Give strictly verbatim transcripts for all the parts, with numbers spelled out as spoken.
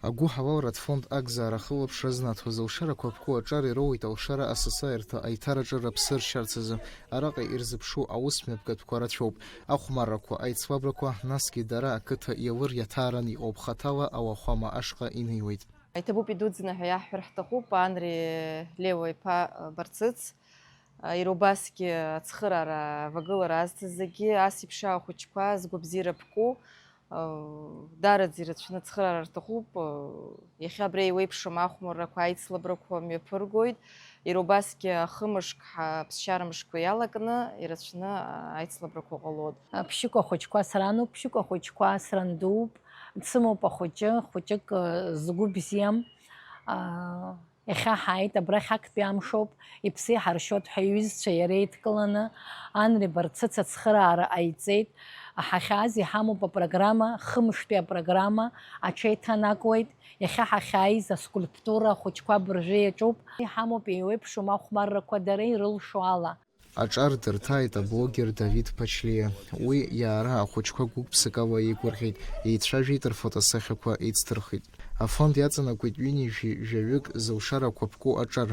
Агәыҳалалратә фонд Акзаара ахылаԥшра знаҭоз алшарақәа аԥку аҿар ироуеит алшара асасааирҭа аиҭараҿы рыԥсы ршьарц азы. Араҟа ирзыԥшу аус мҩаԥгатәқәа рацәоуп. Ахәмаррақәа, аицлабрақәа, насгьы дара ақыҭа иалыр иаҭааран иҟоуп, хаҭала ауахәама ашҟа инеиуеит. Иҭабуп идуӡӡаны ҳәа иаҳҳәар ҳҭахуп, Анри Леуа иԥа Барцыц, иара убасгьы ацхыраара авагылара азҭаз зегьы, ас еиԥш ахәыҷқәа згәабзиара ԥку, даараӡа ирацәаны ацхыраара рҭахуп, иахьа абри еиуеиԥшым ахәмаррақәа, аицлабрақәа мҩаԥыргоит, иара убасгьы ахымышк, ҳа-, аԥсшьара мышқәа иалакны ирацәаны аицлабрақәа ҟалоит. Ԥшьыкәа ахәыҷқәа срануп, ԥшьыкәа ахәыҷқәа срандууп, дсымоуп ахәыҷы, хәыҷык, э, згәы бзиам. А, иахьа ҳааит, абрахь актәи амшоуп, иԥсы иҳаршьоит ҳәа иҩызцәа иара еидкыланы, Анри Барцыц ацхыраара ҟаиҵеит. Ҳахьааз иҳамоуп апрограмма, хымштәи апрограмма аҽеиҭанакуеит. Иахьа ҳахьааиз аскульптура ахәыҷқәа абыржәы иаҿуп. Иҳамоуп еиуеиԥшым ахәмаррақәа дара ирылшо ала. Аҿар дырҭааит аблогер Давид Ԥачлиа. Уи иаара ахәыҷқәа гәык-ԥсык ала еигәырӷьеит, еицәажәеит, рфотосахьақәа еицдырхит. Афонд иаҵанакуеит ҩынҩажәи жәаҩык зылшарақәа ԥку аҿар.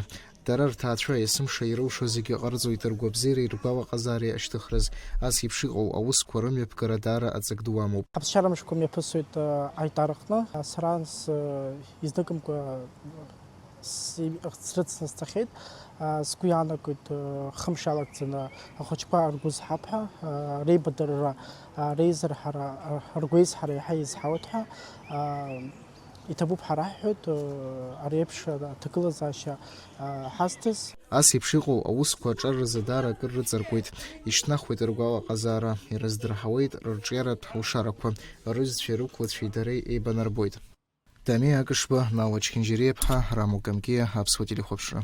Дара рҭаацәа есымша ирылшо зегьы ҟарҵоит ргәабзиареи ргәалаҟазаареи ашьҭыхраз. Ас еиԥш иҟоу аусқәа рымҩаԥгара даара аҵак ду амоуп. Аԥсшьара мышқәа мҩаԥысуеит, э, аиҭарҟны. Сара анс, э, изныкымкәа с-, срыцны сцахьеит. А, сгәы иаанагоит, э, хымш иалагӡаны ахәыҷқәа ргәы зҳап ҳәа, э, реибадырра, э, реизырҳара, э, ргәеизҳара иаҳа еизҳауеит ҳәа, э, иҭабуп ҳәа раҳҳәоит, э, ари еиԥш аҭагылазаашьа, э, ҳазҭаз. Ас еиԥш иҟоу аусқәа аҿар рзы даара акыр рыҵаркуеит, ишьҭнахуеит ргәалаҟазаара, ирыздырҳауеит рырҿиаратә лшарақәа, рыҩызцәеи рықәлацәеи дареи еибанарбоит. Дамеи Акышба, Науа Чхинџьариаԥҳа, Рамо Камкиа, Аԥсуа телехәаԥшра.